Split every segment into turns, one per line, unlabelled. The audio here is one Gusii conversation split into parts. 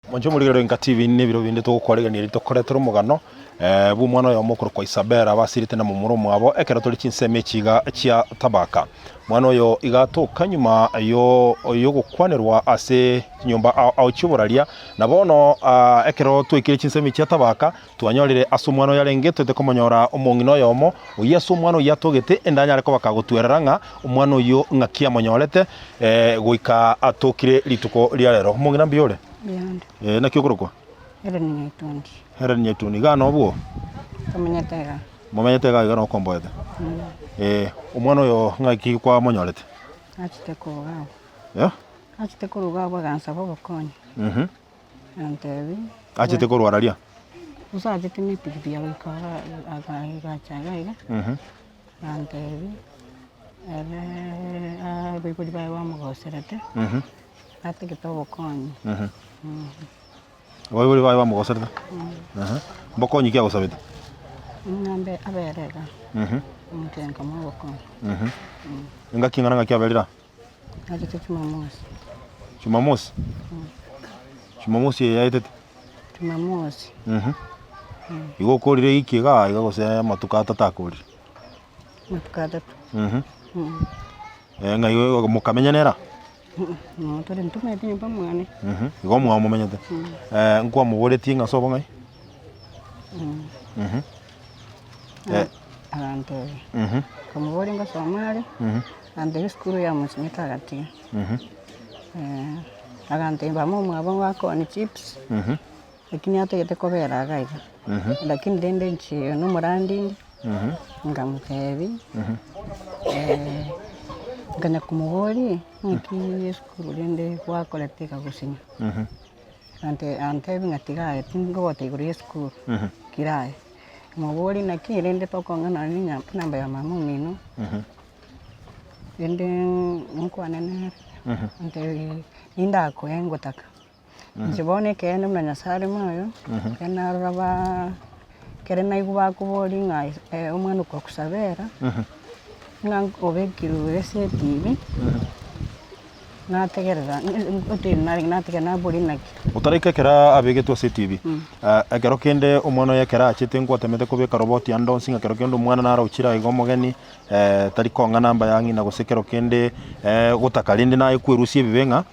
Mwanche omorigereria Enka TV nebiro binde togokwaregania erio tokoretera omogano bw'omwana oyomo okorokwa Isabella basirete na momura omwabo ekero tore chinsemo echi iga chia Tabaka. Omwana oyo iga atoka nyuma yogokwanerwa ase chinyomba ao ao chioboraria na bono ekero twaikire chinsemo echi chia Tabaka twanyorire ase omwana oyo arenge toete komonyora omong'ina oyomo oyio ase omwana oyio atogete ende anyare koba kagotwerera ng'a omwana oyio ng'aki amonyorete goika atokire rituko ria rero. Omong'ina mbuya ore?
Mbuya onde.
Eh, naki okorokwa?
Helen Nyaitundi.
Helen Nyaitundi, igaa nobwo?
Tomenyete igaa.
Momenyete igaa iga nokomboete? Eh, omwana oyo ng'aki kwamonyorete?
Achete koruga abwo.
Eh?
Achete koruga abwo agansaba obokonyi.
Mhm.
Antebi.
Achete korwa araria?
Gose achete na epikipiki agoika igaa agacha iga iga.
Mhm.
Antebi, ere abaibori baye bamogoserete, atagete obokonyi.
Abaibori baye bamogoserete? Mbokonyi ki agosabete?
Ng'a mbe abere iga, inche nkamoa obokonyi.
Engaki eng'ana ng'aki aberire aa?
Nachete Jumamosi.
Jumamosi? Jumamosi eye yaetete?
Jumamosi.
Igo okorire ewiki igaa iga gose amatuko atato akorire?
Amatuko atato.
Ng'a igo mokamenya nere aa?
Noo tore ntomenyete nyomba mwane.
Igo omwao momenyete. Nkwamoboretie ng'a ase obong'ai?
Agantebia, nkamoboria ngosoma are, agantebia esukuru yamochinyete agatiga. Agantebia mama omwabo ngakoonia chips, lakini atagete kobera iga iga, lakini rende inche nomorandi inde, nkamotebia nkanya komoboria ng'aki esukuru rende gwakorete ekagosinya. Agantebia ng'a tiga aye tingogota igoro ya esukuru, kira aye. Nkamoboria naki rende tokong'ana nonya enamba ya mama omino, rende nkwane nere, antebi nindakoe ngotaka. Inche bono ekeene buna Nyasaye are moyo, ekero narora baa ekero naigwa bakoboria ng'a omwana okogosabera, ng'a obekirwe ase etibi. Nategerera, nategerera naboria naki.
Otaraika ekero abegetwe ase etibi, ekero kende omwana oye ekero achete nkwatemete kobeka roboti ande onsi ng'a kero kende omwana naro ochire aiga omogeni, tari kong'a namba ya ng'ina gose kero kende gotaka rende naye kwerusia ebibe ng'a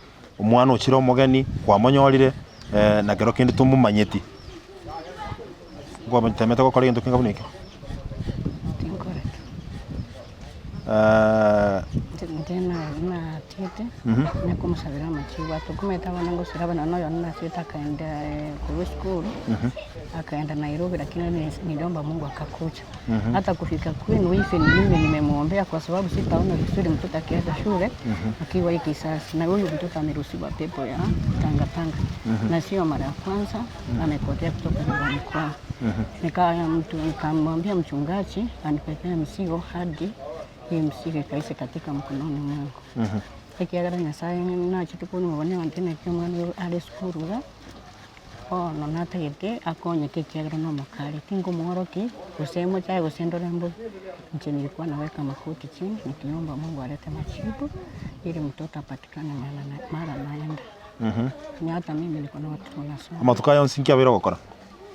omwana ochire omogeni kwamonyorire na kero kende tomomanyeti. Nkwatemete gokora egento kenge buna ekio?
Tinkoreti. Inche natiete, onye komosabera amachibu atokomete abana ngosira abana na oyondo nasiete akaenda korwa esukuru, akaenda Nairobi lakini niliomba Mungu akakuja. Hata kufika kwenu even mimi nimemwombea kwa sababu sitaona vizuri mtoto akiacha shule akiwa hii kisasi, na huyu mtoto ameruhusiwa pepo ya tanga tanga na sio mara ya kwanza amepotea kutoka nyumbani kwao. Nikamwambia mchungaji anibebee mzigo hadi hii mzigo ikaisha katika mkononi mwangu. Ekiagera Nyasaye nachete komobania abanto naki omwana oyo are esukuru iga, bono natagete akonyeke ekiagera nomokare, tinkomoorokia gose mochaye gose ndore mbobe, inche nilikuwa naweka magoti chini nikiomba Mungu alete majibu ili mtoto apatikane mara naenda. Onye hata mimi niko na watoto nasoma.
Amatuko aya onsi nki abeire ogokora?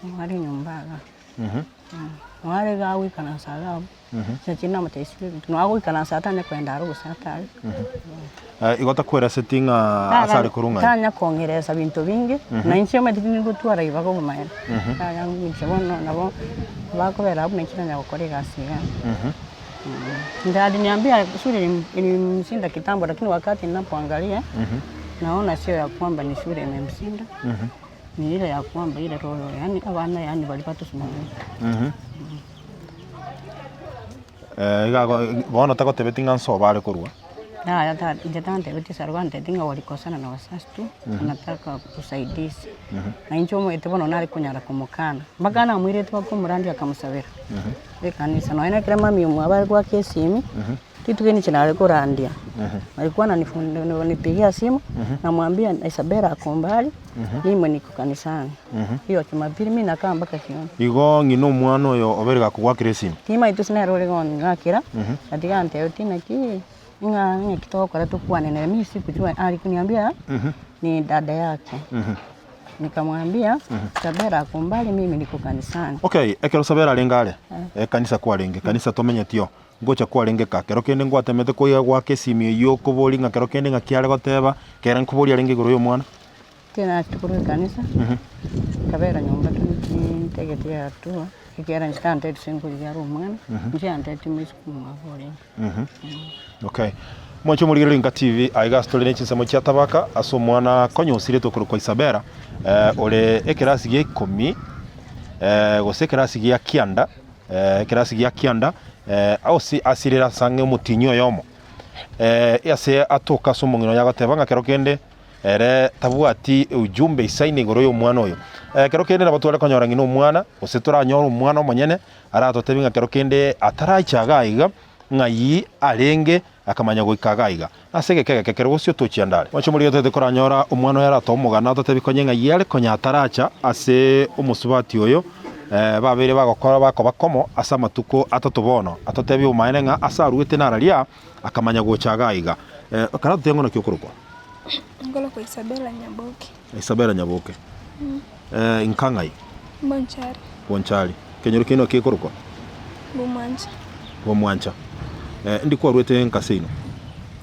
Nigo are nyomba igaa. Nigo are igaa agoikaransa iga abwo, chinsa namotebirie ebinto, nigo agoikaransa tanya kogenda aro gose atare.
Igo takwereseti ng'a ase are korwa ng'ai?
Tanya kong'eresa binto binge, na inche omanyete tingotwara ribaga obomaene. Yaya inche bono nabo bakobera abwo na inche nanya gokora egasi igaa. Ndio aliniambia shule ilimshinda kitambo lakini wakati ninapoangalia naona sio ya kwamba ni shule imemshinda ni ile ya kwamba ile roho yaani abana yaani baria batosimamia.
Iga bono tagotebeti ng'a nsobo are korwa?
Yaya ta inche tantebeti ase aroro antebeti ng'a walikosana na wazazi tu anataka usaidizi. Na inche omanyete bono nare konyara komokana, mpaka namoirete mpaka omorandi akamosabera. Ekanisa nonya na ekero mami omwabo are goaka esimi, rituko inche nare korandia, alikuwa ananipigia simu, namwambia Isabella ako mbali, mimi niko kanisani, hiyo jumapili mi nakaa mpaka jioni.
Igo ng'ina omwana oyo obeire gakogoakera esimi?
Timanyeti gose nere ore kong'akera, atiga antebetie naki, ng'a ng'aki togokora tokwane nere, mi sikujua alikuniambia ni dada yake. Nikamwambia, Sabera ako mbali mimi niko kanisani.
Okay, ekero Sabera arenge are, ekanisa kwarenge, kanisa tomenyeti oo, ngocha kwarenge ka, kero kende ngwatemete koiga goaka esimi eywo okoboria ng'a kero kende ng'aki are goteba, kere nkoboria arenge igoro ya omwana.
Tinachete korwa ekanisa, nkabera nyomba ntintagete hatua, ekiagera inche tanteti ase nkorigia are omwana, inche yanteti moiseke omwabo orenge.
Okay. Mwanche omorigereria Inka TV, aiga ase tore ne chinsemo chia Tabaka ase omwana konya osiretwe okorokwa Isabella eh, ore ekerasi gia ikomi eh, gose ekerasi gia kianda eh, ekerasi gia kianda eh, ose asirire ase ang'e omotinyi oyomo eh, ase atoka ase omong'ina oye agoteba ng'a kero kende Ere tabwati ujumbe isaine igoro y'omwana oyo. Ekero kende nabo tware konyora ng'ina omwana, gose toranyore omwana omonyene, aratotebie ng'a kero kende ataraiche iga aiga, ng'ai arenge akamanya goika iga aiga. Ase egeka egeke kere bosio tochia ndare. Mwanche omorigia toete koranyora omwana oyo aratoe omogano atotebie konye ng'ai are konya ataracha ase omosubati oyo, babeire bagokora bakoba komo ase amatuko atato bono. Atotebie obomaene ng'a ase aruete nararia, akamanya gocha iga aiga. Karatotebie ng'a naki okorokwa?
Nkorokwa Isabella Nyaboke.
Isabella Nyaboke. Inka ng'ai?
Bonchari.
Bonchari. Ekenyoro kiaino naki gekorokwa?
Bomwancha.
Bomwancha. Ndi kwarwete nka seino?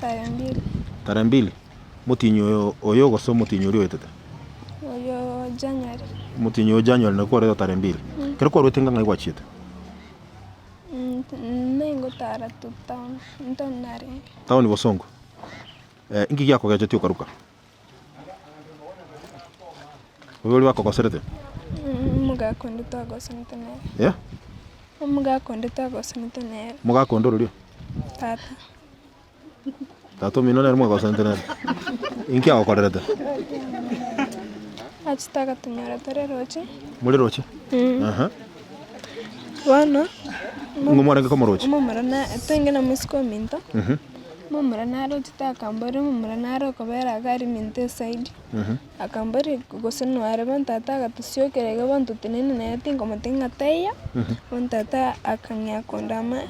Tarehe mbili.
Tarehe mbili? Motinyi oyo oyo gose omotinyi oria oetete?
Oyo January.
Omotinyi oyo January naki kwarwete tarehe mbili. Ekero kwarwete nka ng'ai gwachiete?
Ningotara tu town, ntown narenge.
Town Bosongo. Inki giakogechetie okaruka? Oyo oria bakogoserete?
Omogaka onde twagosanete nere.
Eh?
Omogaka onde twagosanete nere.
Omogaka onde ororio?
Tata.
Tata omino nere mwagosanete nere? Inki agokorerete?
Achete agatonyora tore roche.
More roche? Aha.
Bono,
Ng'o mwarenge komoroche?
omomura na twainge na mosike ominto. Omomura narochete akamboria omomura nare okobera iga aria minto eside, akamboria gose nware bono tata agatosiokeria iga bono totenene nere tinkomotebia ng'a taiyo, bono tata akang'ea kondama,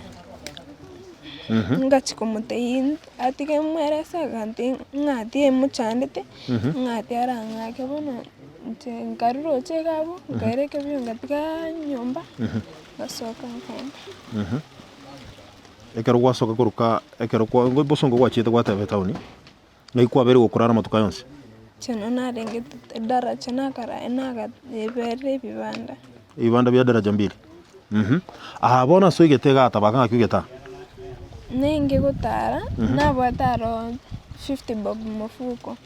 ngachia komotebia atige mwerese agantebia ng'a tiga emochandete, ng'a tiga arang'ake bono inche nkarwa roche iga abwo, nkaira ekebuyu ngatiga nyomba, ngasoka nkaenda.
Ekero gwasoka korwa ka ekero kwa bosongo gwachiete gwateba etaoni, naki kwabeire gokorara amatuko aya onsi?
Inche narenge daraja nakara naga eberire ebibanda.
Ebibanda bia daraja mbili mh, aa bono ase oigete iga tabaka ng'aki oigete aa?
Nenge gotara, nabwate aro fifty bob mofuko,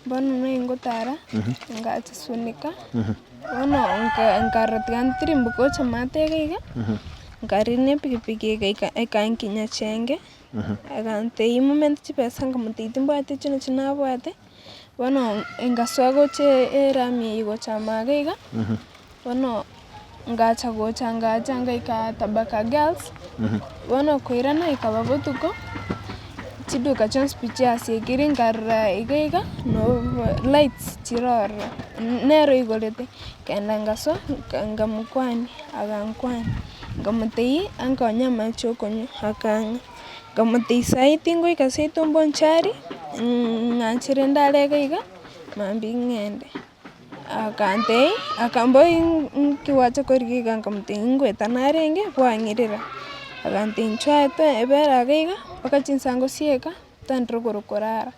bono nenge gotara, ngacha sunika, bono nka nkarora tiga ntirimboke gocha maate iga iga. Nkarina epikipiki egaika ekankinya chenge, egantebia momente chibesa nkamotebia timbwati echio nachio nabwate, bono ngasoa gocha erami eye gocha maega iga, bono ngacha gocha ngacha ngaika tabaka girls, bono koirana ekaba botuko, chiduka chionsi pi chiasiekire nkarora iga iga nobo lights chire ororo, nero igorete, nkagenda ngasoa nkamokwania. Agankwania, nkamotebia ankonye amache okonywa, akang'a. Nkamotebia saii tingoika seito mbonchari, ng'anchere ndare iga iga, mambia ng'ende. Akantebia, akamboria nki gwacha korigia iga, nkamotebia ngoeta narenge bwang'irera. Agantebia inchuo aye toe bera iga iga, mpaka chinsa ngosieka, totende rogoro korara.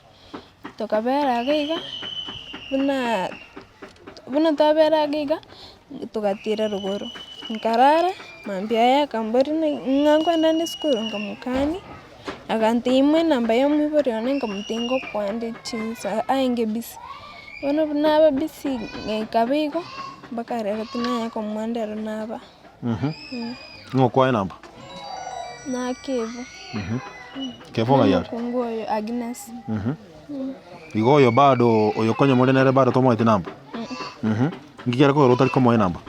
Tokabera iga iga, buna buna twabera iga iga, togatira rogoro, nkarara, mambia yaye akamboria ng'a nkoenda nde esukuru nkamokania, agantebia moe enamba ya omoibori one nkamotebia ngokwande chinsa aenge busy. Bono buna naba busy ekaba igo, mpaka rero tinanya komoa ndero naba.
Ng'o okoa enamba?
Na Kevo.
Kevo ng'ai are?
Omokungu oyo Agnes.
Igo oyo bado oyo konya more nere bado tomoeti namba? Nki kere kogera otari komoa enamba?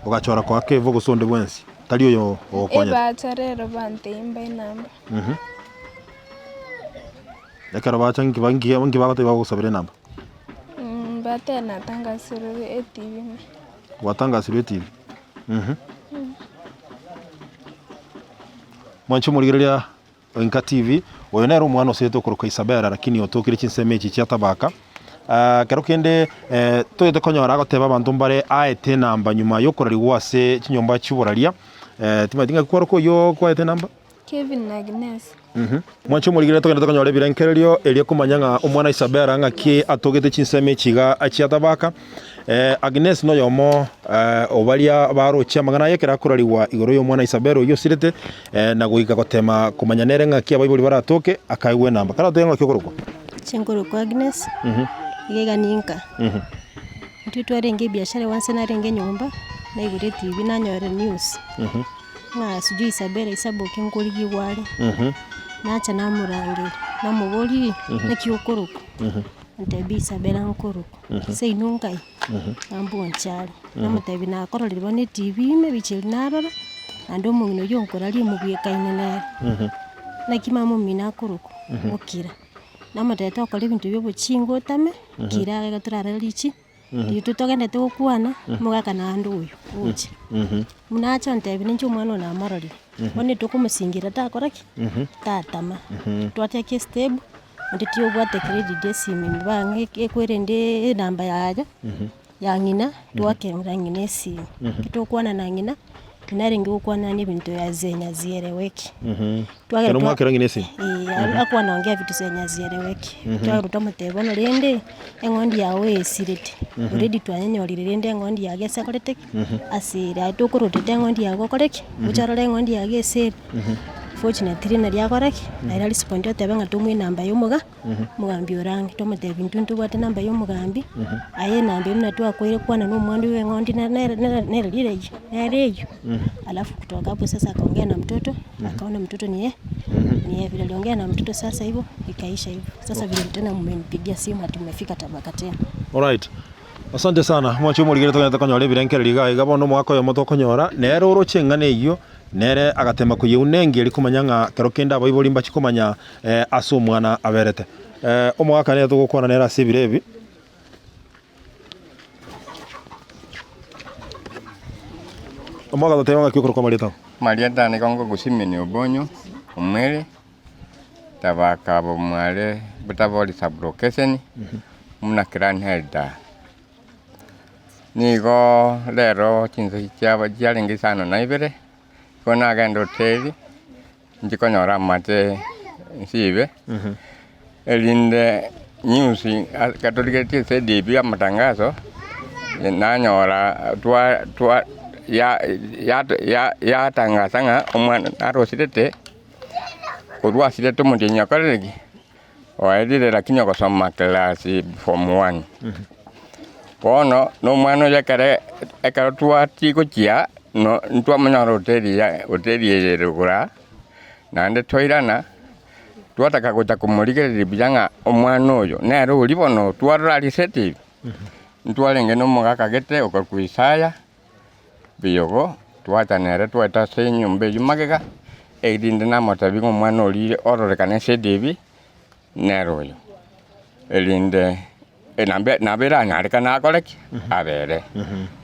Ogachora koa Kevo gose onde bwensi, tari oyo ogokonyete.
Ebacha rero bantebia mbae enamba.
Ekero bacha nki ba nki nki bagotebia bagogosabera enamba?
Bateba natangasirwe etv ime.
Gwatangasirwe etv? Mwanche omorigereria o Inka TV, oyo nere omwana osete okorokwa Isabella lakini otokire chinsemo echi chia Tabaka. Ekero kende toete konyora agoteba abanto mbare aete enamba nyuma yokorarigwa ase chinyomba chi'oboraria, timanyeti ng'aki kwaroka oyio kwaete enamba?
Kevin na Agnes.
Mwanche omorigereria togende tokonyora ebirengererio erio komanya ng'a omwana Isabella ng'aki atogete chinsemo echi iga chia tabaka. Agnes noyomo o baria baroche amang'ana aye ekero akorarigwa igoro y'omwana Isabella oyio osirete na goika gotema komanya nere ng'aki abaibori baratoke akaegwa enamba. Karatoke ng'aki okorokwa?
Inche nkorokwa Agnes, iga iga ninka. Intwe twarenge ebiashara once narenge nyomba, naigure etv nanyora news. Ng'a sijui Isabella Isaboke nkorigigwa are, nacha namorangeria, namoboria naki okorokwa? Antebia Isabella nkorokwa, seino nkai? Nambua nchare, namotebia nakororire bono etv ime ebicha eria narora, naende omong'ina oyio onkoraria omobwekaine nere. Naki mama omino akorokwa? Okira, namotebia tokora ebinto bia obochinga otame, kira iga torarare richi. Intwe togendete gokwana, omogaka naende oyo oche. Buna ache ontebie ninche omwana oyo namororire, bono intwe tokomosingira takora ki? Tatama. Twachaka estep, onde tiyobwate credit esimi ime bang'e ekwerende enamba yaye, ya ng'ina, twakengera ng'ina esimi. Ekero togokwana na ng'ina, ng'ina arenge gokwana na ebinto zenye hazieleweki. Twagera
Ekero
twa-
mwakera ng'ina esimi?
Eeh, akwana ongea vitu zenye hazieleweki. Twagera twamotebia bono rende, eng'ondi yago esirete, already twanyenyorire rende eng'ondi yago ase ekorete ki? Ase ere. Aye tokorotete eng'ondi yago okore ki? Oche orore eng'ondi yago ase ere. Fortunately nari akora ki? Nari arespondi oteba ng'a tomoe enamba ya omoga. Omogambi orange, twamotebia intwe ntobwate enamba ya omogambi, aye enamba eywo buna twakoire kwana na omwana oyo eng'ondi nere nere nere nere riria nere eywo. Alafu kutoka hapo sasa akaongea na mtoto, akaona mtoto ni yeye, ni yeye vile aliongea na mtoto sasa hivo, ikaisha hivo. Sasa vile tena mmenipigia simu ati mmefika Tabaka tena.
Alright. Asante sana, mwanche omorigere togende konyora ebirengererio iga iga bono omwaka oyomo tokonyora, nere oroche eng'ana eyio, nere agatema koyeuna engiya eria komanya ng'a kero kende abaibori mbachi komanya ase omwana aberete. Omogaka nere togokwana nere ase ebiro ebi. Omogaka totebe ng'aki okorokwa amarieta ao.
Amarieta ane nigo ngokwa Simon Obonyo, Omwere, Tabaka Bomware, Butabori sub-location, buna clan elder. Nigo rero chinsa chiabo chiarenge isano na ibere, nigo nagenda hoteli, inche konyora amate nsibe, erinde news ekero torigeretie ase edp amatangaso, nanyora twa twa ya ya ya yatangasa ng'a omwana narosirete, korwa asirete omotienyi okorire ki? Oerire lakini ogosoma class form one. Bono na omwana oyo ekere ekero twachia gochia no ntwamonyora hoteli ya hoteli eye ere igoro naende twairana, twataka gocha komorigereria buya ng'a omwana oyo nere oria bono twarora arisete iga, ntwarenge na omogaka gete okorokwa Isaya. Biyogo, twacha nere twaeta ase enyomba eyio magega, erinde namotebie ng'a omwana oria ororekane ase edebi, nere oyo. Erinde enamba nabo eranyarekane akore ki? Abere.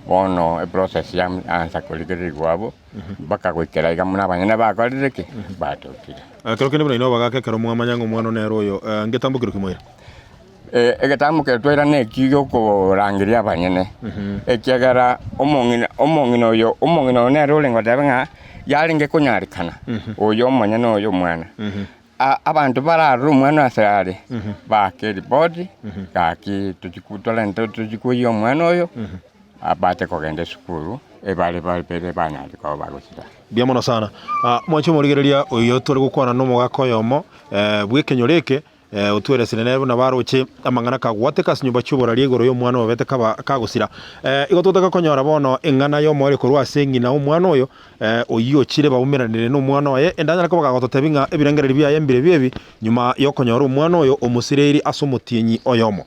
Bono eprocess ya ansa korigererigwa abwo, mpaka goikera iga buna abanyene bakorire ki? Batokire.
Ekero kende buna inwe abagaaka ekero mwamanya ng'a omwana one nere oyo, ngetambo kerokio mwaira?
Egetambo keria twaira neki giokorangeria abanyene, ekiagera omong'ina omong'ina oyo omong'ina oyo nere orenge goteba ng'a yarenge konyarekana, oyo omonyene oyo omwana. Abanto bararore omwana ase are, baake eripoti, gaki tochi torente tochi koiyia omwana oyo, abate kogenda esukuru, ebare babere banyare koba bagosira.
Mbuya mono sana. Mwanche omorigereria oyo tore gokwana na omogaka oyomo bw'ekenyoro eke. Otweresire nere buna baroche amang'ana kagwateka ase nyomba chi'oboraria igoro y'omwana obete kaba kagosira. Igo totaka konyora bono eng'ana y'omoerio korwa ase ng'ina omwana oyo, oyio ochire baumeranire nomwana oye, ende anyare koba kagototebia ng'a ebirengererio biaye mbirobio ebi, nyuma y'okonyora omwana oyo omosireiri ase omotienyi oyomo.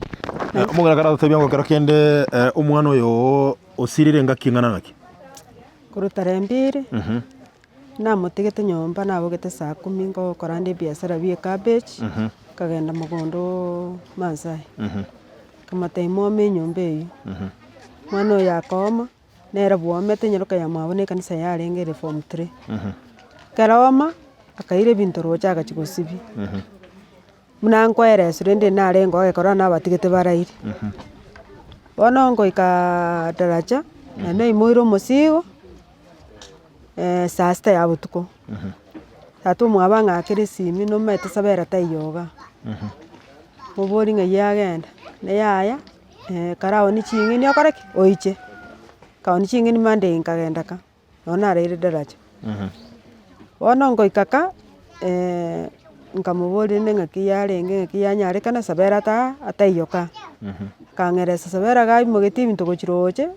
Omong'ina karatotebia ng'a ekero kende omwana oyo oo osirire engaki eng'ana ng'aki?
Korwa tarehe mbiri. Namotigete nyomba nabogete saa kumi ngokora ande ebiasara bia ecabbage, nkagenda mogondoo Maasai, nkamotebia mwome enyomba eywo, omwana oyo akooma, nere bwomete nyaroka ya mwabo na ekanisa yarenge ere form three. Ekero ooma, akaira ebinto roche agachia gosibia. Buna nkoereswa rende narenge oo ekero nabatigete baraire. Bono ngoikaa daraja, naende naimoire omosigo, saa sita ya botuko. Tata omwabo ang'akere esimi nomanyete Sabera taiyo igaa, moborie ng'ai agenda, na yaya karaonie ching'eni okore ki? Oiche. Nkaonia ching'eni Monday nkagenda ka. Nonye naraire daraja. Bono ngoika ka, nkamoboria rende ng'aki yarenge ng'aki yanyarekana Sabera ata ataiyo kaa. Akang'eresa Sabera iga aimogetie ebinto gochia roche,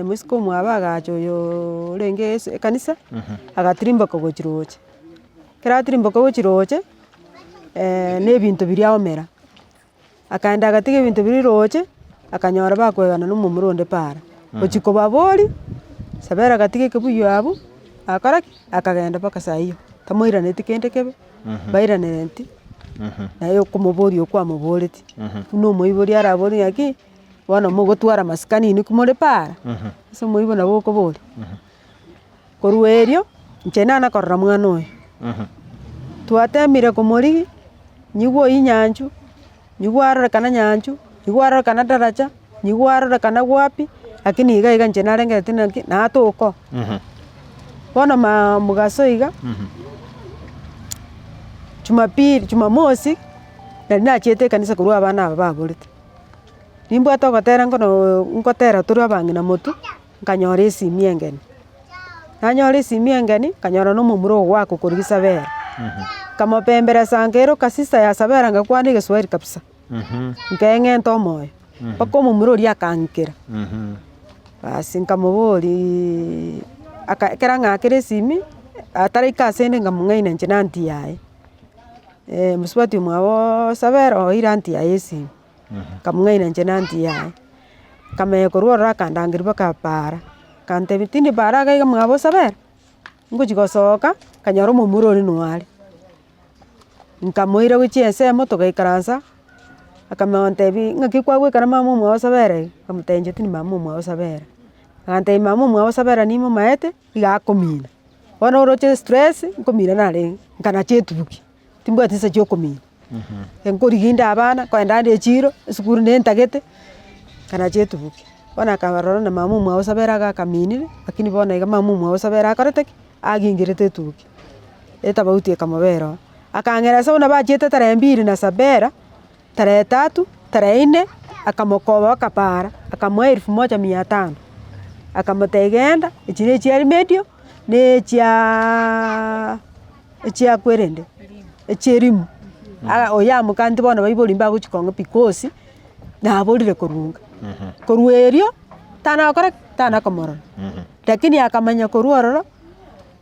mosike omwabo agacha oyooo orenge ase ekanisa, agatirimboka gochia roche. Ekero atirimboka gochia roche, na ebinto biria aomera. Akaenda agatiga ebinto biria roche, akanyora bakoegana na omomura onde paara. Gochia kobaboria, Sabera agatiga ekebuyu abwo, agakora ki? Akagenda mpaka saa hiyo, tamoiraneti kende kebe, bairanereti, naye okomoboria okwo kwamoboretie, buna omoibori araborie ng'aki, bono mogotwara amasikani inwe ki more paara, ase omoibori nabo okoboria. Korwa erio, inche nana korora mwana oyo, twatemire komorigia, nyigwe oywo nyanchu, nyigwe arorekana nyanchu, nyigwe arorekana daraja, nyigwe arorekana wapi, lakini iga iga inche narengereretie naki natoka oo. Bono maa mogaso iga, jumapili jumamosi, nari nachiete ekanisa korwa abana aba baborete, nimbwate ogotera nkono ngotera tore abang'ina motwe. Nkanyora esimi engeni, nanyora esimi engeni, nkanyora na omomura ogoaka okorwa Isabela, nkamopemberesa nkaeroka sister ya Sabela ngakwana egeswahili kabisa, nkaeng'enta omoyo, mpaka omomura oria akang'ikera, basi nkamoboriiii aka ekero ang'akera esimi, ataraika asende nkamong'aina inche na aunty yaye, mosubati omwabo Sabela oeire aunty yaye esimi. Nkamong'aina inche na aunty yaye, nkamanya korwa ororo akandangeria mpaka paara, akantebia tindi paara iga iga mwabo Sabera, ngochi gosoka, nkanyora omomura oria noo are. Nkamoira gochia ensemo togaikaransa, akamanya gontebia ng'aki kwagwekana mama omwabo Sabera iga, nkamotebia inche tindi mama omwabo Sabera. Agantebia mama omwabo Sabera nimomaete, iga akomina, bono oroche estress, nkomina narenge, nkanacha etuki. Timbwati chinsa chia okomina, nkorigia inde abana, nkoenda ande echiro, esukuru nentagete, nkanacha etubuki. Bono akabarora na mama omwabo Sabera iga akaminire, lakini bono iga mama omwabo Sabera akorete ki? Agingerete etubuki, etabauti ekamobera oo. Akang'eresa buna bachiete tarehe mbili na Sabera, tarehe tatu, tarehe inne, akamokoba akapara, akamoa elfu moja mia tano, akamotebia genda, echi na echia remedio, na echiaaaa. Echiakwerende, echi'erimu, aa oyo amokaneti bono baibori mbagochi kong'a because, naborire korwa nka. Korwa erio, tana gokora ki? Tana komorora. Lakini akamanya korwa ororo,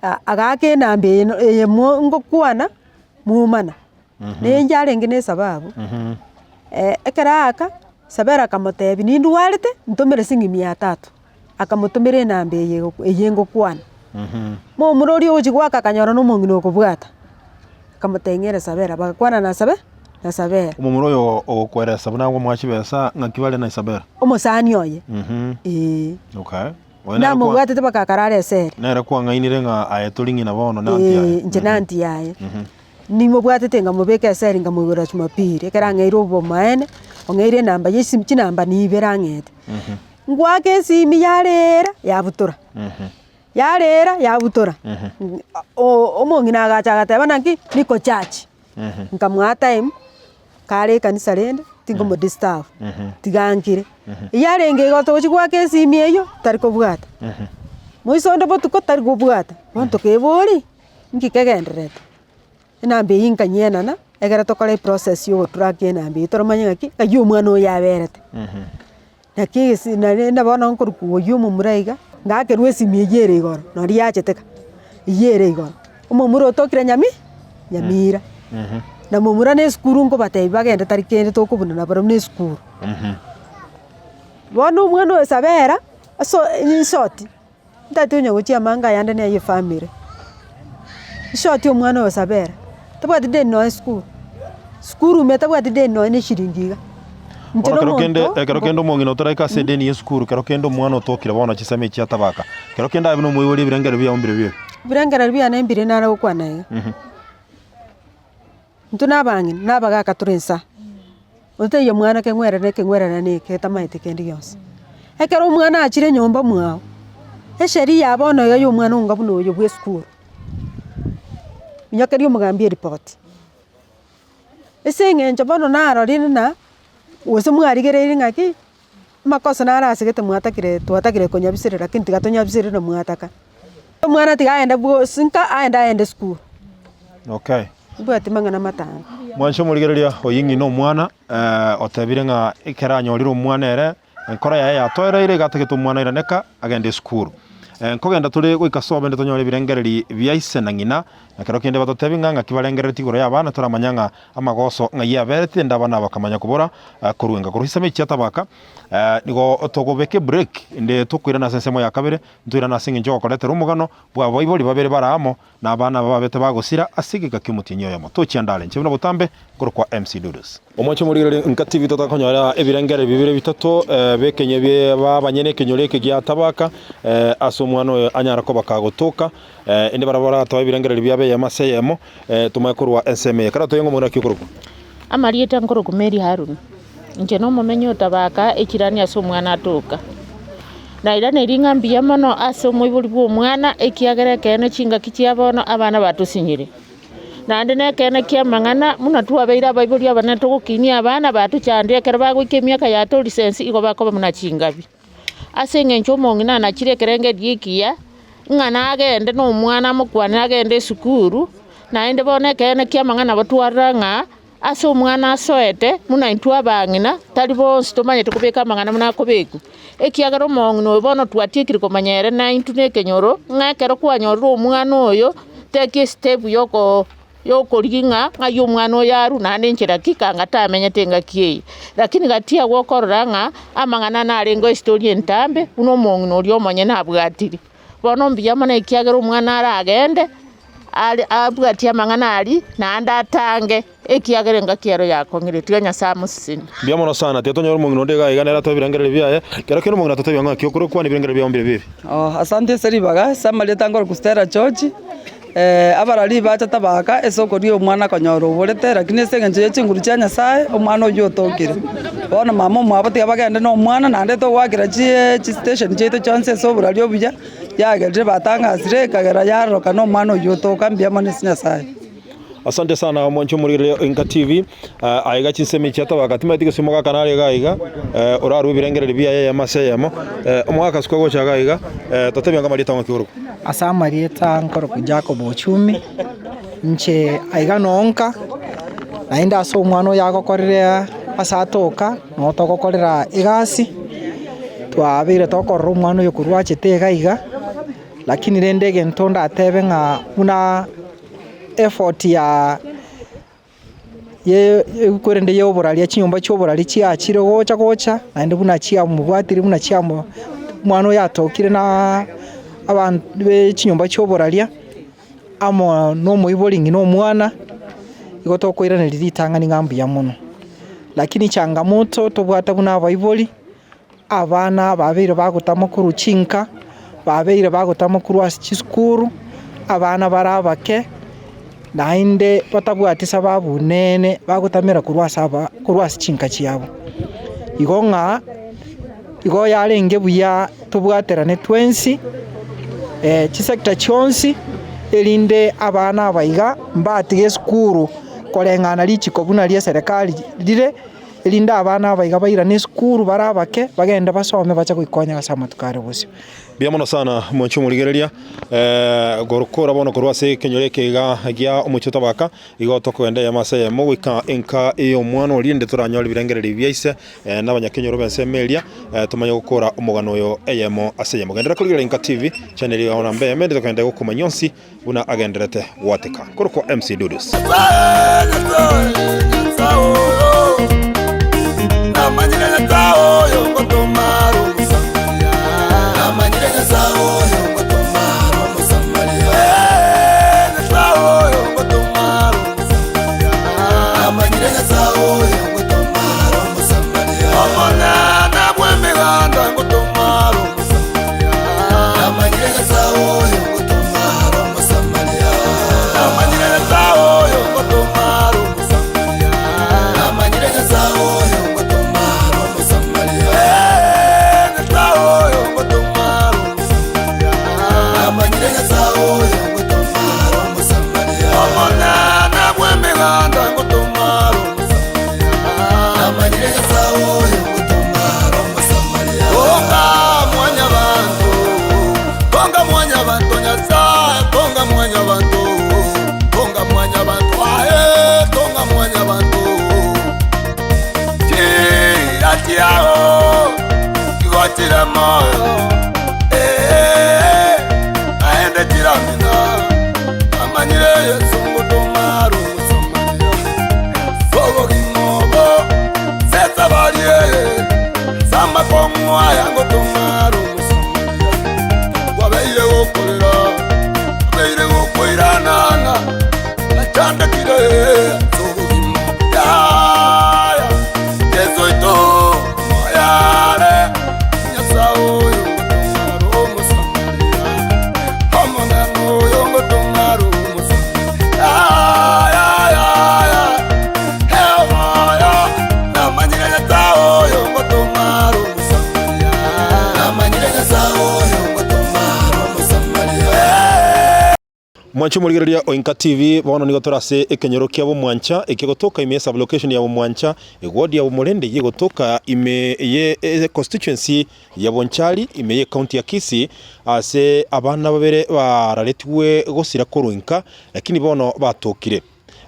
a- agaaka enamba eye no eye mo ngokwana, momana. Naende arenge na esababu, ekero aaka, Sabera akamotebia nindwarete, ntomere siringi mia tatu. Akamotomera enamba eye eye ngokwana. Momura oria ogochia goaka akanyora na omong'ina okobwata, akamotebia ng'a ere Sabera, bagakwana na Sabe na Sabera.
Omomura oyo ogokweresa buna omoa chibesa ng'aki bare na Isabela?
Omosani oye, eeh.
Okay. Oyo nere kwa-
Namobwatete mpaka akarara esere.
Nere kwang'ainire ng'a aye tori ng'ina bono na aunty yaye.
Eeh, inche na aunty yaye. Nimobwatete nkamobeka eseri nkamoigorera jumapili, ekero ang'eire obomaene, ong'eire enamba ya esimi chinamba niibere ang'ete. Ngoaka esimi yareera yabutora, yareera yabutora, omong'ina agacha agateba naki niko charge, nkamoa time, kare ekanisa rende tinkomodisturb, tiga nkire. Eyarenge igo togochi goaka esimi eywo, tari kobwata, moiso onde botuko tari kobwata, bono tokeboria, nki kegendererete. Enamba eyio nkanyienana, ekero tokora eprocess ya ogotrack enamba eyio toromanye ng'aki, ng'ai omwana oyo aberete. Naki egesi naende bono nkorokwa oyio omomura iga, ngakerwa esimi eyio ere igoro, nonye yachete ka, eyio ere igoro. Omomura otokire nyami nyamira, na momura na esukuru nkobatebia bagende tari kende tokobuna nabarabwo na esukuru. Bono omwana oyo Sabera, aso in short, ntagete onya gochia amanga ayande na eye efamiri, in short omwana oyo Sabera, tabwati deni nonye esukuru, sukuru ime tabwati deni nonye na eshiringi iga. Inche
Bono
na
kero kende
omonto
ekero kende omong'ina otoraika ase edeni ya esukuru, kero kende omwana otokire bono chisemi echi atabaka, kero kende aye buna omoibori ebirengererio biago mbire bibe.
Ebirengererio biane mbire nare gokwana iga. Intwe na abang'ina, na abagaka tore nsa, onde taiyo mwana keng'werere ekeng'werere na eke etamaeti kende gionsi. Ekero omwana achire nyomba mwao, esheria ya bono iga ya omwana onga buna oyo bwa esukuru, minyokeria omogambi eripoti. Ase eng'encho bono narorire ng'a, gose mwarigereiri ng'aki, amakoso naro asegete mwatakire twatakire konyabiserera lakini tiga tonyabiserere mwataka. Omwana tiga aende bwosi nka aende aende esukuru.
Okay.
Mbwati mang'ana matambe.
Mwanche omorigereria oyio ng'ina omwana, otebire ng'a ekero anyorire omwana ere, enkoro yaye yatoereire iga atagete omwana airaneka agende esukuru. Nkogenda tore goika sobo ende tonyore ebirengereri bia ise na ng'ina, na kero kende batotebi ng'a ng'aki barengereretie igoro y'abana toramanya ng'a amagoso ng'ai aberete ende abana bakamanya kobora korwa enka. Korwa chisemi chia tabaka nigo togobeka ebreak ende tokoirana ase ensemo ya kabere, ntoirane ase eng'encho yogokoretera omogano bw'abaibori babere bare amo na abana aba babete bagosira ase egeka ki'omotienyi oyomo. Tochia ndare inche buna botambe nkorokwa MC Dudus. Omwanche omorigereria nka TV totakonyora ebirengererio bibere bitato b'ekenyoro bie b'abanyene ekenyoro eke gia Tabaka ase omwana oyo anyare koba kagotoka ende barabwo baratoe ebirengererio biabo eyemo ase eyemo tomanye korwa ensemo eye. Ekero toyenge omong'ina naki okorokwa?
Amarieta nkorokwa Mary Haruni, inche nomomenyi o Tabaka echirani ase omwana atoka. Nairaneiri ng'a mbuya mono ase omoibori bw'omwana, ekiagera ekeene chingaki chia bono abana batosinyire. Naende nekeene ki'amang'ana, buna twabeire abaibori abanene togokinia abana, batochandire ekero bagoika emiaka ya adolescence igo bakoba buna chingabi. Ase eng'encho omong'ina anachire ekerengerio ekiya, ng'a nagende na omwana amokwanere agende esukuru, naende bono ekeene ki'amang'ana nabo twarora ng'a. Ase omwana asoete, buna intwe abang'ina, tari bonsi tomanyete kobeka amang'ana buna akobekwa, ekiagera omong'ina oyo bono twatiekire komanya ere naintwe na ekenyoro, ng'a ekero kwanyorire omwana oyo, take estep yokoo yokorigia ng'a ng'ai omwana oyo arwe naende enchera ki kanga tamenyete engaki eye. Lakini gati agwo okorora ng'a amang'ana narenge estory entambe, buna omong'ina oria omonyene abwatire. Bono mbuya mono ekiagera omwana aragende, are abwatie amang'ana aria, naende atange, ekiagera engaki ero yakong'ire. Tiga Nyasae amosesenie.
Mbuya mono sana, tiga tonyore omong'ina onde iga iga nere atoe ebirengererio biaye, kero kende omong'ina atotebia ng'a naki okorokwa na ebirengererio biao mbire bibi.
Oh, asante ase ribaga, ase amarieta nkorokwa Stella George, abarari bacha tabaka ase okoria omwana konyora oborete, lakini ase eng'encho ye chinguru chia Nyasaye, omwana oyio otokire. Bono mama omwabo tiga bagende na omwana naende togoakera chie chistation chiaito chionsi ase oborari obuya, yagerire batangasire ekagera yarorokana omwana oyio otoka mbuya mono ase Nyasaye.
Asante sana omwanchi omorigereria o Inka TV, aiga chinsemo chia tabaka timanyeti gose omogaka nare iga iga orarue ebirengererio biaye eyemo ase eyemo, omogaka ase kogocha iga iga totebie anga amarieta ng'aki okorokwa.
Ase amarieta nkorokwa Jacob Ochumi, inche aiga noo nka, naende ase omwana oyo agokorire ase atoka, noo togokorera egasi, twabeire tokorora omwana oyo korwa achete iga iga, lakini rende egento ndatebe ng'a buna effort ya ye korende ya oboraria chinyomba chia oboraria chiachire gocha gocha, naende buna chiamobwatire buna chiamo omwana oyo atokire na abanto be chinyomba chia oboraria, amo na omoibori ng'ina omwana, igo tokoiraneria ritang'ani ng'a mbuya mono. Lakini changamoto tobwate buna abaibori. Abana babeire bagotama korwa chinka, babeire bagotama korwa ase chisukuru, abana bare abake, naende batabwati sababu nene bagotamera korwa ase aba korwa ase chinka chiabo. Igo ng'a igo yarenge buya tobwaterane twensi chisector chionsi, erinde abana aba iga mbatiga esukuru koreng'ana richiko buna ria eserekari rire. Erinde abana aba iga bairane esukuru bare abake, bagende basome bache goikonya ase amatuko are bosio.
Mbuya mono sana mwanche omorigereria, gorokora bono korwa ase ekenyoro eke iga gia omochie o Tabaka, igo tokogenda eyemo ase eyemo goika enka y'omwana oria rende toranyore ebirengererio bia ise na abanyakenyoro b'ensemo eria, tomanye gokora omogano oyo eyemo ase eyemo. Genderera korigereria Enka TV, channel eye namba eyemo ende tokogenda gokomanyia onsi. Buna agendererete gwateka. Korokwa MC Dudus.
moyo eh, naende chiramina namanyire Yesu ngotoma are Omosamaria Obogima obo sesabari eye Samakong'u aya ngotoma are Omosamaria Kwabeire gokorera Kwabeire gokoiranana Nachandekire ase obogima Yaya Yeso oito moyare Nyasae oyo ngotoma are Omosamaria Omonene oyo ngotoma are Omosamaria Yaya yaya Eomoyo namanyire Nyasae oyo ngotoma are Omosamaria Namanyire Nyasae oyo ngotoma are Omosamaria
Mwanche omorigereria o Inka TV, bono nigo tore ase ekenyoro kia Bomwancha, ekia gotoka ime ye sublocation ya Bomwancha, eward ya Bomorende eyio egotoka ime ye constituency ya Bonchari ime ye county ya Kisii, ase abana babere bararetigwe gosira korwa inka, lakini bono batokire.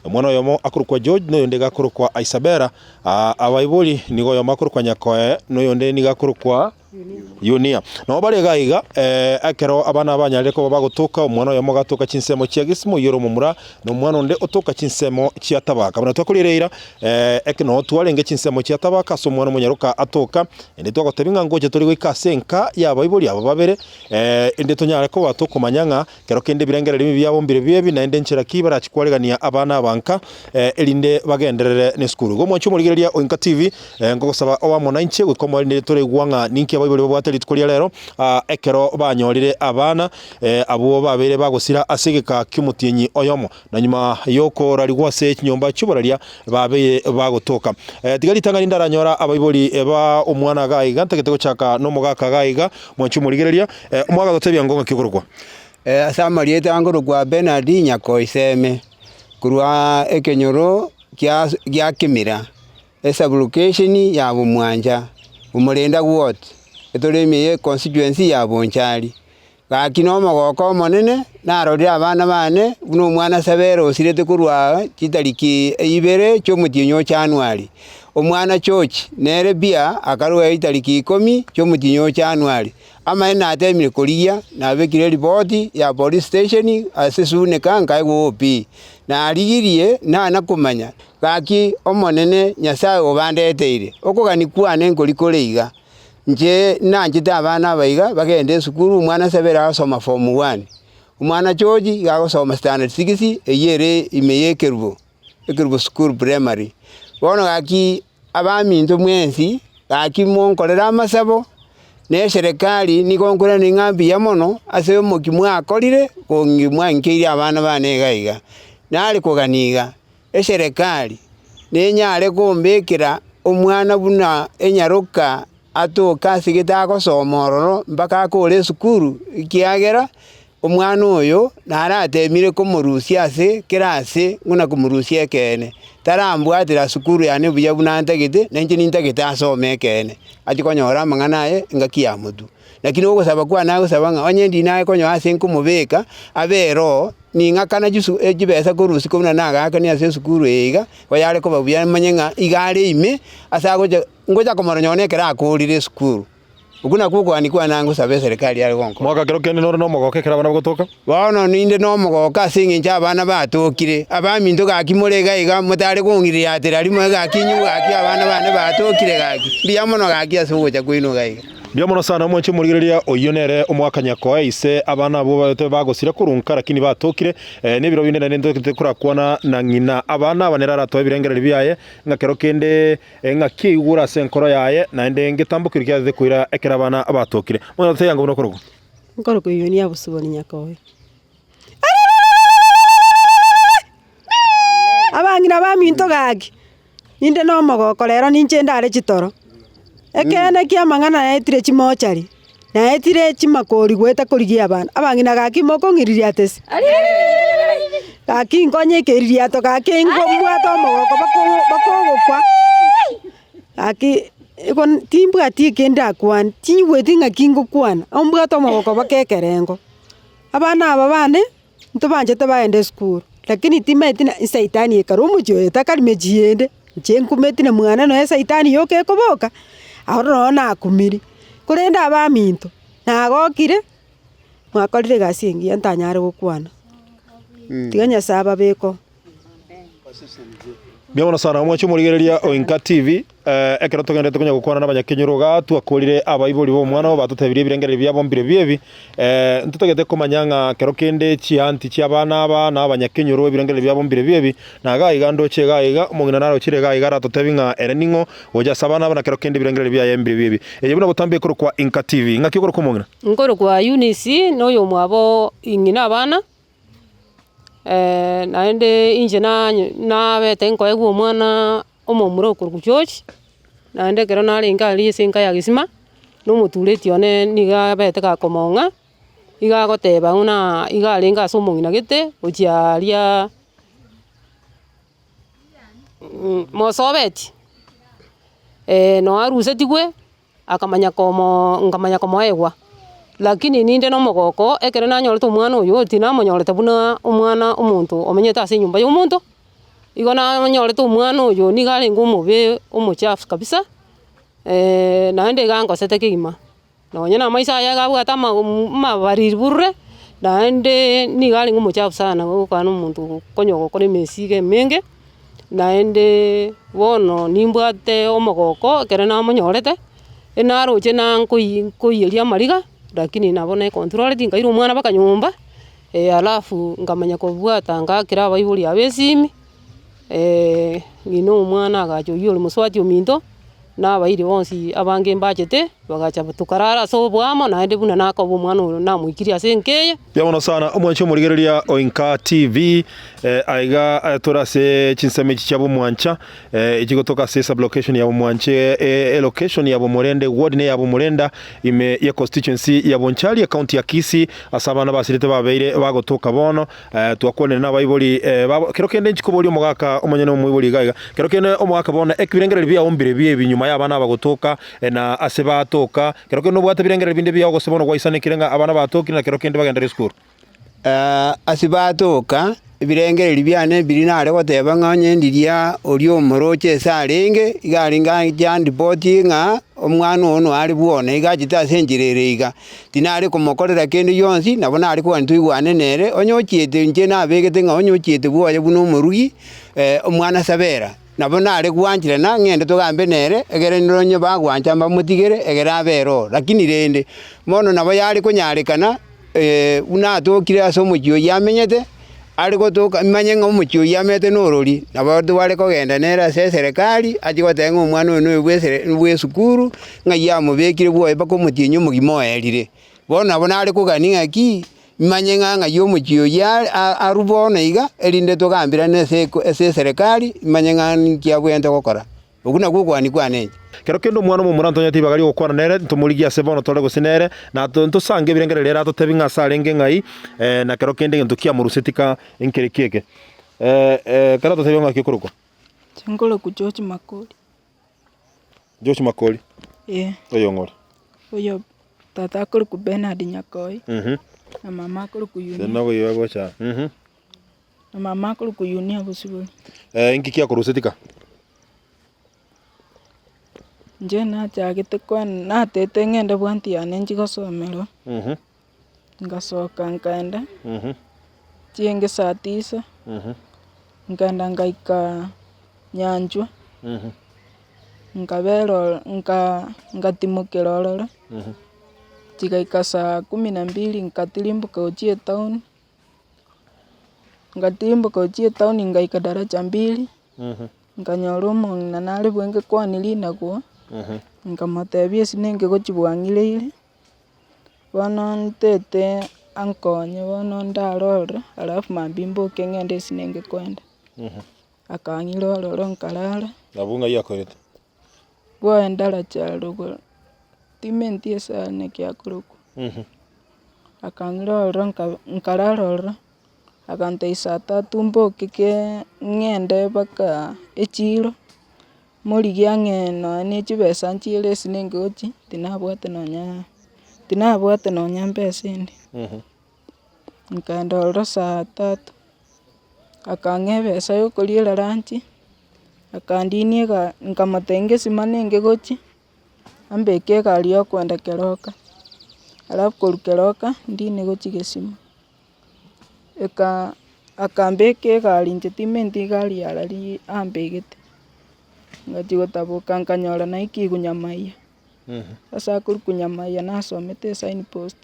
Omwana oyomo akorokwa George na oyonde iga akorokwa Isabella, abaibori nigo oyomo akorokwa Nyakoe na oyonde nigo akorokwa Yunia. Nabo bare iga iga, ekero abana banyarire koba bagotoka, omwana oyomo agatoka chinsemo chia Gisimo, oyio ore omomura, na omwana onde otoka chinsemo chia Tabaka. Buna twakorire eira, eke noo twarenge chinsemo chia Tabaka ase omwana omonyaroka atoka, ende twagotebia ng'a ngocha tore goika ase enka y'abaibori aba babere, ende tonyare koba tokomanya ng'a Kero kende ebirengererio ebi biabo mbirobio ebi, naende nchera ki barachie kwarigania abana aba nka, erinde bagenderere nesukuru. Igo omwanche omorigereria o Inka TV, nkogosaba obe amo nainche goika omoerio toraigwa ng'a ninki abaibori babwate rituko ria rero, ekero banyorire abana abwo babeire bagosira ase egeka ki'omotienyi oyomo, na nyuma yokorarigwa ase chinyomba chi'oboraria babeire bagotoka. Tiga ritang'ani ndaranyora abaibori ba omwana iga iga, ntagete gochaka nomogaka iga iga, mwanche omorigereria, omogaka totebia ngo ng'aki okorokwa.
Ase amarieta nkorokwa Benard Nyakoiseme, korwa ekenyoro kia gia Kimira, esublocation ya Bomwancha, Omorenda ward, etore ime ye econstituency ya Bonchari. Gaki na omogoko omonene, narorire abana bane, buna omwana Sabera osirete korwa aa chitariki ibere chi'omotienyi o Januari. Omwana George nere bia akarua chitariki ikomi chi'omotienyi o Januari. Amaene natemire korigia, nabekire eripoti ya police station ase Suneka nkaegwa OB. Narigirie nana komanya, gaki Omonene Nyasae obandeteire, okogania kwane nkori kore iga. Inche nanchete abana aba iga bagende esukuru, omwana Sabera agosoma form one, omwana George iga agosoma standard six, eywo ere ime ya ekerubo, ekerubo school primary. Bono gaki abaminto mwensi, gaki monkorere amasabo, na eserekari nigo nkoiraneria ng'a mbuya mono ase omokia mwakorire kong'i mwankeirie abana bane iga iga. Nare kogania iga, Eserekari nenyare kombekera omwana buna enyaroka atoke ase gete agosoma ororo mpaka akore esukuru, ekiagera omwana oyo naratemire komorusia ase kera ase buna komorusia ekeene. Tarambwatera sukuru yane buya buna ntagete, na inche nintagete asome ekeene, achie konyora amang'ana aye engaki ya motwe. Lakini ogosaba kwane agosaba ng'a onye ndinaye konyora ase nkomobeka, abe ere oo. Ning'akana chisu chibesa korwa isiko buna nagaakania ase esukuru eye iga, oyare koba buya manye ng'a iga are ime, ase agocha ngocha komorora nonye ekero akorire esukuru. Okwo nakwo okogania kwane nagosaba eserekari yare gonkora.
Mwaka kero kende nore nomogooko ekero abana bagotoka.
Bono ninde nomogooko ase eng'encho abana batokire, abaminto gaki more iga iga motare kong'iriatera rimo gaki inwe gaki abana bane batokire gaki, mbuya mono gaki ase ogocha kwaino iga iga.
Mbuya mono sana omwanche omorigereria oyio nere omwaka nyakoe ise abana abwo babete bagosira korwa nka lakini batokire nebiro binde naende ntotagete korakwana na ng'ina abana aba nere aratoe ebirengererio biaye ng'a kero kende ng'aki aigure ase enkoro yaye naende ngetambo keria kiatete koira ekero abana batokire. Bono totebie ango buna okorokwa.
Nkorokwa Yunia Bosibori Nyakoe. Abang'ina baminto gaki. Inde nomogoko rero ninche ndare chitoro, ekeene kia amang'ana naetire chimochari, naetire chimakori goeta korigia abana, abang'ina gaki mokong'iriria ate ase, gaki nkonye ekeririato gaki nko mbwate omogoko bako bakogokwa, gaki igo timbwati eke ndakwane, tinyigweti ng'aki ngokwana, ombwate omogoko baka ekerengo. Abana aba bane. Ntobanchete bagende esukuru, lakini timanyeti na esaitani ekare omochie oyo etakari mechie ende, inche nkumeti na mwane nonya esaitani yoka ekoboka, aro noo nakumiri. Korende abaminto, nagokire, mwakorire egasi engiya ntanyare gokwana, tiga Nyasae ababeke oo.
Mbuya mono sana omwanche omorigereria o Inka TV, ekero togenderete konya gokwana na abanyakenyoro igaa twakorire abaibori ba omwana obo batotebirie ebirengererio biabo mbire biebi, ntotagete komanya ng'a kero kende chianti chia abana aba na abanyakenyoro ebirengererio biabo mbire biebi, na iga iga ndoche iga iga omong'ina narochire iga iga aratotebi ng'a ere ning'o gocha ase abana aba na kero kende ebirengererio biaye mbire biebi. Eye buna botambe ekorokwa Inka TV. Ng'aki okorokwa omong'ina?
Nkorokwa Eunice, na oyomwabo ng'ina abana. Naende inche nabete nkoegwa omwana omomura okorokwa George, naende ekero narenge aria ase enka ya Gesima, na omotureti one nigo abete gakomong'a, iga agoteba buna iga arenge ase omong'ina gete gochia aria Mosobeti, noo arusetigwe. akamanya komo nkamanya komoegwa. Lakini ninde na omogoko ekero nanyorete omwana oyo tinamonyorete buna omwana omonto omenyete ase enyomba ya omonto, igo nanyorete omwana oyo nigo arenge omobe omochafu kabisa, naende iga angosete kegima, nonye na amaiso aye iga abwate amabariri burure, naende nigo arenge omochafu sana gokwana omonto okonya gokora emesigo emenge. Naende bono nimbwate omogoko ekero namonyorete, enaroche na nkoyi nkoiyeria amariga, lakini nabo naecontroleti nkaira omwana mpaka nyomba, alafu nkamanya kobwata ngaakera abaibori aba esimi, ng'ina omwana agacha oywo ore mosubati ominto, na abairi bonsi abange mbachete, bagacha tokarara ase oboamo naende buna nakoba omwana oyo namoikirie ase enka eye.
Mbuya mono sana omwanchi omorigereria o Inka TV, aiga tore ase chinsemo echi chia Bomwancha, echigotoka ase esublocation ya Bomwancha, elocation ya Bomorenda, eward ne ya Bomorenda, ime ye constituency ya Bonchari, ecounty ya Kisii, ase abana basirete babeire bagotoka bono. Twakwanire nabaibori babo, kero kende inchi koboria omogaka omonyene omoibori iga iga, kero kende omogaka bono ebirengererio biao mbire biebi nyuma y'abana aba gotoka, na ase batoka, kero kende nobwate ebirengererio binde biao gose bono gwaisanekire ng'a abana batokire na kero kende bagenderere esukuru.
Ase batoka, ebirengererio biane biria nare goteba ng'a onye ndiria oria omoroche ase arenge, iga arenge ache andipoti ng'a omwana oo noare bwone, iga achete ase enchera ere iga. Tinare komokorera kende gionsi, nabo nare kogania toigwane nere, onye ochiete inche nabegete ng'a onye ochiete bwoye buna omorugi, omwana Sabera, nabo nare gwancherana ng'ende togambe nere, egere nere onye bagwancha mbamotigere egere abe ere oo. Lakini rende, bono nabo yare konyarekana buna atokire ase omochie oyio amenyete, are gotoka manye ng'a omochie oyio amenyete norori, nabo tware kogenda nere ase eserekari, achie goteba ng'a omwana oyo noyo bwa esere bwa esukuru, ng'ai amobekire bwoye mpaka omotienyi omogima oerire. Bono nabo nare kogania ng'aki, manye ng'a ng'ai omochie oyio are arwe bono iga, erinde togambirane ase eko ase eserekari, manye ng'a ninki abwenerete gokora. Okwo nakwo okogania kwane inche.
Kero kende omwana omomura ntonyete ribaga ri'ogokwana nere, ntomorigie ase bono tore gose nere, na ntosange ebirengererio ere atotebi ng'a ase arenge ng'ai, na kero kende egento kiamorusetie ka nkereki eke. Ekero atotebi ng'aki okorokwa?
Inche nkorokwa George Makori.
George Makori?
Ee.
Oyong'o ore?
Oyo tata akorokwa Bernard Nyakoi, na mama akorokwa Eunice.
Tari gocha aa.
Na mama akorokwa Yunia Bosibori.
Inki kiakorusetie ka?
Inche nachagete kwen natete ng'ende bwanti yane nchi gosomerwa, ngasoka nkaenda, chienge saa tisa, nkaenda ngaika nyanchwa, nkabera oro nka ngatimokera ororo, chigaika saa kumi na mbili nkatirimboka gochia etown. Ngatirimboka gochia etown ngaika daraja mbili, nkanyora omong'ina nare bwenge kwani rinagu, nkamotebia ase nenge gochia bwang'ireire, bono ntete ankonye bono ndarore alafu mambia mboke ng'ende ase nenge koenda. Akang'ira ororo nkarara.
Nabwo ng'ai akoirete?
Bwoye ndaracha rogoro, timenti ase aya naki akorokwa. Akang'ira ororo nkarara ororo, agantebia saa tatu mboke kee ng'ende mpaka echiro, morigie ang'e nonya na chibesa nchiere ase nenge gochia, tinabwate nonya tinabwate nonya mbesa ende. Nkaenda ororo saa tatu, akang'a ebesa ya okoriera lunch, akandinia ega nkamotebia ngesima nenge gochia. Ambeke egari ya okoenda Keroka, alafu korwa Keroka ndine gochia Gesima. Eka akambeka egari inche timanyeti egari yarari ambegete, ngachia gotaboka nkanyora naikigwe Nyamaiya. Ase akorokwa Nyamaiya nasomete esign post,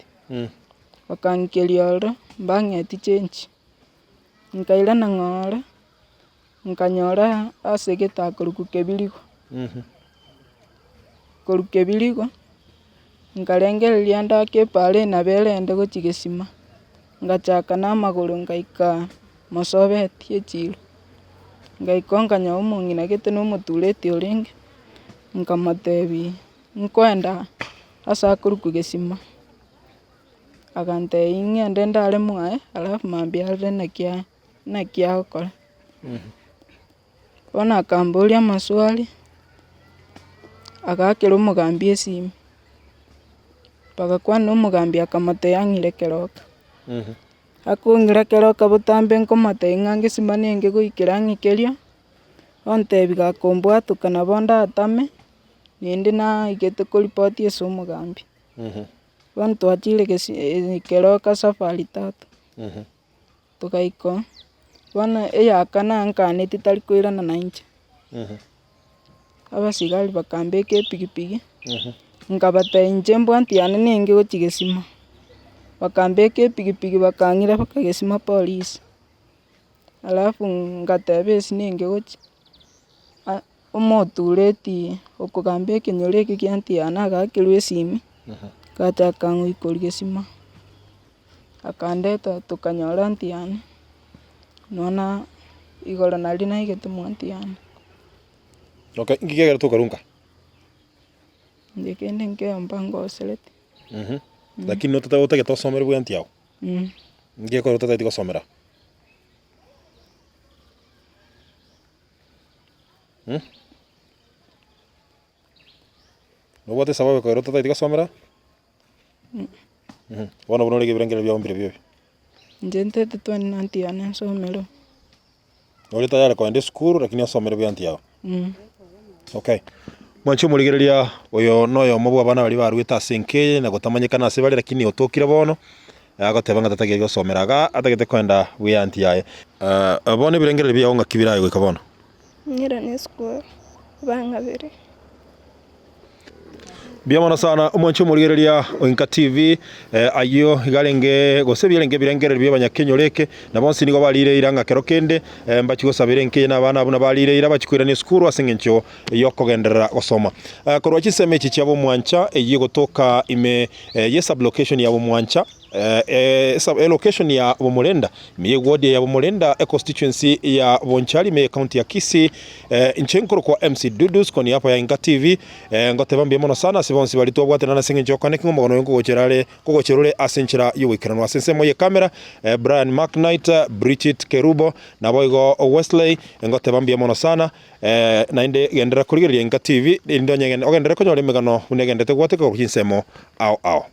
bakang'ikeria ororo mbang'eti change, nkairana ng'ora. Nkanyora ase gete akorokwa kebirigo, korwa kebirigo, nkarengereria ndake epaara eye nabo erende gochia gesima, ngachaka na amagoro ngaika mosobeti echiro, ngaika oo nkanyora omong'ina gete na omotureti orenge, nkamotebia nkoenda ase akorokwa gesima, agantebia ng'ende ndare mwaye alafu mambia arore naki Naki agokora. Bono akamboria amaswali, agaakera omogambi esimi, bagakwana na omogambi akamotebia ang'ire keroka. Akong'ira keroka botambe nkomotebia ng'a ngesima nenge goikera ang'ikeria, ontebia gakombwatoka nabo ndatame, naende naigete koripoti ase omogambi. Bono twachire gesi keroka safari tatu. Togaika oo, bono eyakana nkaneti tari koirana na inche. Abasigari bakambeka epikipiki, nkabatebia inche embwanti yane nenge gochia gesima, bakambeka epikipiki bakang'ira mpaka gesima polisi, alafu ngateba ase nenge gochia, omotureti okogamba ekenyoro eke kia anti yane agakerwa esimi, gachaka ngoikoria gesima. Akandeta tokanyora aunty yane, nonya igoro nario naigete mwa aunty yane.
Okay, inki kiagera tokarunka?
Inche kende nkeiyo mbangosereti.
Lakini notata otagete osomere bwa aunty yago? Inki gekogera otataeti gosomera? Nobwate esababu ekogera otataeti gosomera? Bono buna orenge ebirengererio biao mbire biobi.
Inche ntete twende na aunty yane nsomere.
Ore tayari kogenda esukuru lakini osomere bwa aunty yao. Okay. Mwanche omorigereria oyo noyomo bwa abana baria baruete ase enka eye na gotamanyekana ase bare lakini otokire bono, agoteba ng'a tatagete gosomera igaa atagete kogenda bwa aunty yaye. Bono ebirengererio biao ng'aki biraye goika bono?
Ng'irane esukuru, bang'abere.
Mbuya mono sana omwanchi omorigereria o Inka TV, ayio iga arenge gose ebiarenge ebirengererio bia abanyakenyoro eke, na bonsi nigo barire eira ng'a kero kende mbachie gosabera enka eye na abana abwo nabarire eira bachie koirana esukuru ase eng'encho yokogenderera gosoma. Korwa chinsemo echi chia bomwancha eyio egotoka ime ye sublocation ya bomwancha, Elocation ya Bomorenda, ime y'eward ya Bomorenda, econstituency ya Bonchari ime y'ecounty ya Kisii. Inche nkorokwa MC Dudus kwa niaba ya Inka TV, ngoteba mbuya mono sana ase bonsi baria twabwatanana ase eng'encho y'okwana ekeng'u omogano oyo nkogochera are nkogochera ore ase enchera y'ogoikeranwa ase ensemo y'ekamera, Brian McKnight, Bridget Kerubo, naboigo Wesley, ngoteba mbuya mono sana. Naende genderera korigereria Inka TV, erinde onye ogenderere konyora emegano buna egenderete gwateka korwa chinsemo ao ao.